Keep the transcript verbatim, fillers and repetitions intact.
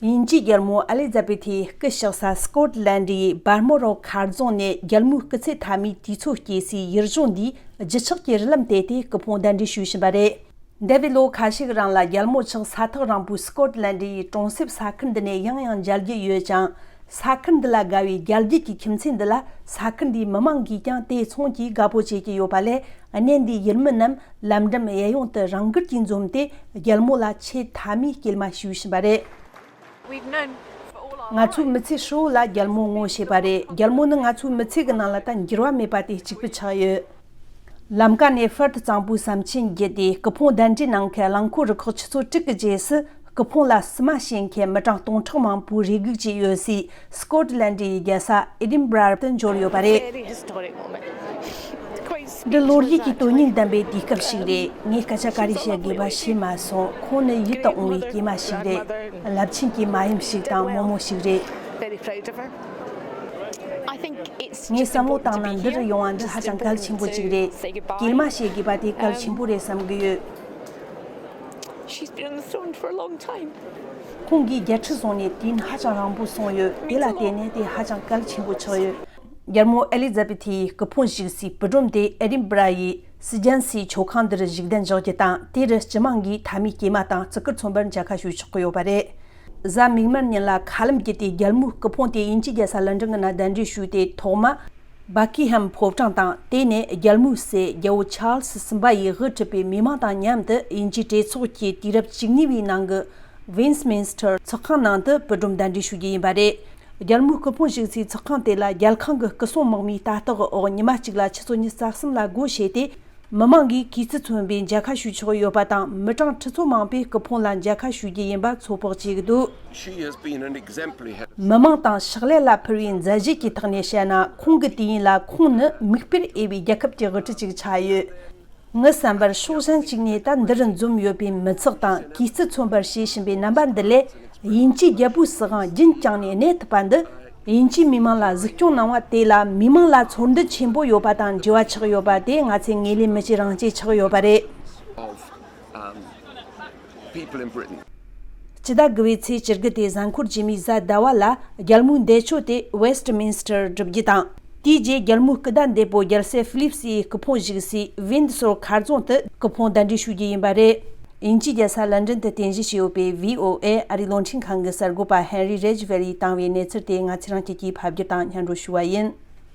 དབྱིན་ཇིའི་རྒྱལ་མོ་ཨེ་ལི་ཛ་བེ་ཐིའི་སྐུ་གཤེགས་ས་སྐོཊ་ལན་ཌི་ཡི་སྦར་མོ་རོ་མཁར་རྫོང་ནས་རྒྱལ་མོའི་སྐུ་ཚེ་མཐའ་མའི་དུས་ཚོད་སྐྱེལ་སའི་ཡུལ་ལྗོངས་འདིའི་རྒྱུ་ཆགས་ཀྱི་རི་ལམ་དེད་དེ་སྐུ་ཕུང་གདན་འདྲེན་ཞུས་བཞིན་པ་རེད། འདས་པའི་ལོ་ཁ་ཤས་ཀྱི་རིང་ལ་རྒྱལ་མོ་མཆོག་ས་ཐག་རིང་པོའི་སྐོཊ་ལན་ཌི་ཡི་གྲོང་གསེབ་ས་ཁུལ་འདི་ནས་ཡང་ཡང་མཇལ་རྒྱུ་ཡོད་ཅིང་། ས་ཁུལ་འདི་ལ་དགའ་བའི་རྒྱལ་རྒྱུད་ཀྱི་ཁྱིམ་མཚེས་འདི་ལ་ས་ཁུལ་འདིའི་མི་མང་གིས་ཀྱང་དེ་མཚུངས་ཀྱིས་དགའ་པོ་བྱེད་ཀྱི་ཡོད་པ་ལས། གནས་འདིའི་ཡུལ་མི་རྣམས་ལམ་འགྲམ་གཡས་གཡོན་དུ་རང་འགུལ་གྱིས་འཛོམས་ཏེ་རྒྱལ་མོ་ལ་ཆེས་མཐའ་མའི་སྐྱེལ་མ་ཞུས་བཞིན་པ་རེད། ང་ཚོའི་མི་ཚེ་ཧྲིལ་བོ་ལ་རྒྱལ་མོ་ངོ་ཤེས་པ་རེད། རྒྱལ་མོ་ནི་ང་ཚོའི་མི་ཚེ་གི་ནང་ལ་ད་འགྱུར་བ་མེད་པ་དེ་གཅིག་པུ་ཆགས་ཡོད། ལམ་ཀ་ནས་ཧྥར་དུ་གཙང་པོའི་ཟམ་ཆེན་བརྒྱུད་དེ་སྐུ་ཕུང་གདན་འདྲེན་གནང་མཁན་རླངས་འཁོར་རུ་ཁག་ཆུ་ཚོད་དྲུག་གི་རྗེས་སུ། སྐུ་ཕུང་ལ་བསུ་མ་བྱེད་མཁན་མི་གྲངས་སྟོང་ཕྲག་མང་པོའི་རེ་སྒུག་བྱས་ཡོད་སའི་སྐོཊ་ལན་ཌི་ཡི་རྒྱལ་ས་ཨེ་ཌིན་སྦ་ར་དུ་འབྱོར་ཡོད་པ་རེད། འདི་ལོ་རྒྱུས་ཀྱི་དོན་སྙིང་ལྡན་པའི་དུས་སྐབས་ཤིག་རེད། ངས་སྐད་ཆ་ག་རེ་བཤད་དགོས་པ་ཤེས་མ་སོང་། ཁོང་ནི་ཡིད་དུ་འོང་བའི་སྐྱེས་མ་ཞིག་རེད། རླབས་ཆེན་གྱི་མ་ཡུམ་ཞིག་དང་རྨོ་མོ་ཞིག་རེད། ངས་བསམ་བློ་བཏང་ན་འདི་རུ་ཡོང་བ་འདི་ཧ་ཅང་གལ་ཆེན་པོ་ཅིག་རེད། སྐྱེལ་མ་བྱེད་དགོས་པ་དེ་གལ་ཆེན་པོ་རེད་བསམ་གྱི་ཡོད། She's been on the throne for a long time. ཁོང་གིས་རྒྱལ་ཁྲི་བཟུང་ནས་དུས་ཡུན་ཧ་ཅང་རིང་པོ་སོང་ཡོད། དེ་ལ་བརྟེན་ནས་དེ་ཧ་ཅང་གལ་ཆེན་པོ་ཆགས་ཡོད། རྒྱལ་མོ་ཨེ་ལི་ཛ་བེ་ཐིའི་སྐུ་ཕུང་བཞུགས་སའི་བུ་སྒྲོམ་དེ་ཨེ་ཌིན་སྦ་ར་ཡི་སི་ཇན་སི་མཆོད་ཁང་འདིར་བཞུགས་གདན་འཇོག་རྒྱུ་དང་། དེར་སྤྱི་དམངས་ཀྱིས་མཐའ་མའི་སྐྱེལ་མ་དང་བརྩི་བཀུར་མཚོན་པར་མཇལ་ཁ་ཞུ་ཆོག་གི་ཡོད་པ་རེད། གཟའ་མིག་དམར་ཉིན་ལ་མཁའ་ལམ་བརྒྱུད་དེ་རྒྱལ་མོའི་སྐུ་ཕུང་དེ་དབྱིན་ཇིའི་རྒྱལ་ས་ལན་ཀྲན་གྱི་ནང་གདན་འདྲེན་ཞུས་ཏེ། ཐོག་མ། བྷ་ཀི་ཧམ་ཕོ་བྲང་དང་། དེ་ནས་རྒྱལ་མོའི་སྲས་རྒྱལ་པོ་ཆཱལ་སི་གསུམ་པ་ཡིས་དབུ་ཁྲིད་པའི་མི་མང་དང་མཉམ་དུ་དབྱིན་ཇིའི་གྲོས་ཚོགས་ཀྱི་དུས་རབས་བཅུ་གཉིས་པའི་ནང་གི་ཝིན་སི་མིན་སི་ཐར་ཚོགས་ཁང་ནང་དུ་བུ་སྒྲོམ་གདན་འདྲེན་ཞུ་རྒྱུ་ཡིན་པ་རེད། རྒྱལ་མོའི་སྐུ་ཕུང་བཞུགས་སའི་ཚོགས་ཁང་དེ་ལ་རྒྱལ་ཁང་གི་སྐུ་སྲུང་དམག་མིའི་ལྟ་རྟོག་འོག་ཉི་མ་གཅིག་ལ་ཆུ་ཚོད་ཉི་ཤུ་རྩ་གསུམ་ལ་སྒོ་ཕྱེ་སྟེ། མི་མང་གིས་གུས་བརྩི་མཚོན་པའི་མཇལ་ཁ་ཞུ་ཆོག་ཡོད་པ་དང་། མི་གྲངས་ཁྲི་ཚོ་མང་པོས་སྐུ་ཕུང་ལ་མཇལ་ཁ་ཞུ་རྒྱུ་ཡིན་པ་ཚོད་དཔག་བྱེད་ཀྱི་འདུག། She has been an exemplary head. མི་མང་དང་ཕྱག་ལས་ལ་ཕུལ་བའི་མཛད་རྗེས་ཀྱི་ཐོག་ནས་བཤད་ན། ཁོང་གི་དུས་ཡུན་ལ་ཁོང་ནི་མིག་དཔེར་འོས་པའི་རྒྱལ་ཁབ་ཀྱི་དབུ་ཁྲིད་ཅིག་ཆགས་ཡོད། ངའི་བསམ་པར་ཕྱོགས་གཞན་གཅིག་ནས་ད་འདིར་འཛོམས་ཡོད་པའི་མི་ཚོགས་དང་གུས་བརྩི་མཚོན་པར་བྱེད་བཞིན་པའི་རྣམ་པ་འདི་ལས། དབྱིན་ཇིའི་རྒྱལ་པོའི་སྲིད་དབང་རྒྱུན་བསྐྱངས་ནས་གནས་ཐུབ་པ་འདི། དབྱིན་ཇིའི་མི་མང་ལ་གཟིགས་སྐྱོང་གནང་བ་དེ་ལ་མི་མང་ལ་ཚོར་འདུ་ཆེན་པོ་ཡོད་པ་དང་འབྲེལ་བ་ཆགས་ཡོད་པ་དེ་ང་ཚོའི་ངོས་ལས་མི་བྱེད་རང་བྱེད་ཆགས་ཡོད་པ་རེད། Of, um, people in Britain. སྤྱི་ཟླ་དགུ་པའི་ཚེས་བཅུ་དགུ་སྟེ་གཟའ་འཁོར་རྗེས་མའི་གཟའ་ཟླ་བ་ལ་རྒྱལ་མོའི་འདས་མཆོད་དེ་ཝེ་སི་ཊི་མིན་སི་ཊར་སྒྲུབ་རྒྱུ་དང་། དེའི་རྗེས་རྒྱལ་མོའི་སྐུ་ཟླ་འདས་པོ་རྒྱལ་སྲས་ཧྥི་ལིབ་སིའི་སྐུ་ཕུང་བཞུགས་སའི་ཝིན་སོར་མཁར་རྫོང་དུ་སྐུ་ཕུང་གདན་འདྲེན་ཞུ་རྒྱུ་ཡིན་པ་རེད། དབྱིན་ཇིའི་རྒྱལ་ས་ལན་ཀྲན་དུ་རྟེན་གཞི་བྱས་ཡོད་པའི་བྷི་ཨོ་ཨེ་ཨ་རིའི་རླུང་འཕྲིན་ཁང་གི་གསར་འགོད་པ་ཧེན་རི་རེ་ཇི་ཝེལ་ལིས་བཏང་བའི་གནས་ཚུལ་དེ་ང་ཚོ་རང་ཁྱེད་ཀྱིས་ཕབ་སྒྱུར་དང་སྙན་སྒྲོན་ཞུ་བ་ཡིན།